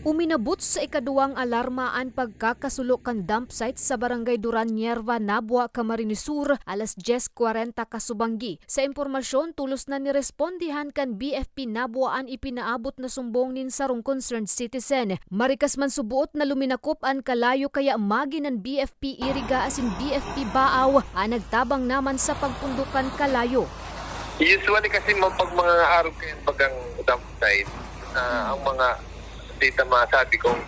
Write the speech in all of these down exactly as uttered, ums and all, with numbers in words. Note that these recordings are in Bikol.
Uminabot sa ikaduwang alarma an pagkakasulo kan dump site sa Barangay Duran Nierva, Nabua, Camarines Sur, alas dyes kwarenta kasubanggi. Sa impormasyon, tolos na nirespondihan kan B F P Nabua an ipinaabot na sumbong nin sarong concerned citizen. Marikas man suboot na luminakop an kalayo kaya magi nan B F P Iriga asin B F P Baaw an nagtabang naman sa pagpundok kan kalayo. Usually kasi mo pag mga arog kayan bagang dump site, ah, ang mga dita masabi kung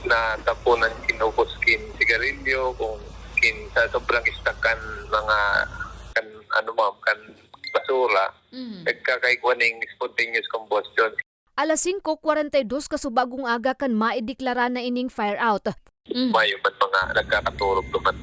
natapunan kin ubos kin sigarilyo, kung kin sa sobrang stock kan mga kan ano ma'am, kan basura, Mhm. nagkakaigwa ning spontaneous combustion. Alas singko kwarenta y dos kasubagong aga kan maideklara na ining fire out. Mhm. Mayo man mga nagkakaturog duman.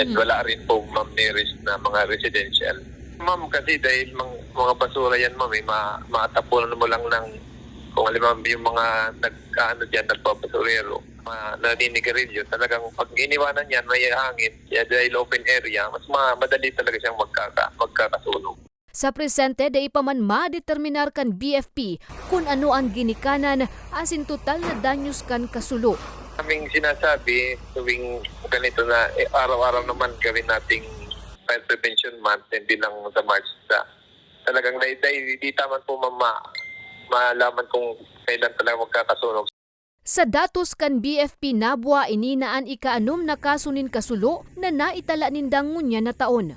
And Mhm. wala rin po, ma'am, nearest na mga residential. Ma'am, kasi dahil mang-, mga basura yan, ma'am, eh, ma-, maatapunan mo lang ng, kung halimbawa, yung mga nag-, ano dyan, nagpabasurero, ma-, naninigarilyo, talagang pag iniwanan yan, may hangin, kaya dahil open area, mas ma-, madali talaga siyang magkaka-, magkakasunog. Sa presente, dai pa man madeterminar kan B F P kun ano an ginikanan asin total na danyos kan kasulo. Kaming sinasabi, tuwing ganito na, eh, araw-araw naman gawin nating Fire Prevention Month, hindi lang sa March na. Talagang dai-, dai-, di taman po ma-, ma-, malaman kung kailan talaga magkakasunog. Sa datos kan B F P Nabua, ini na an ikaanom na kaso nin kasulo na naitala ninda ngunyan na taon.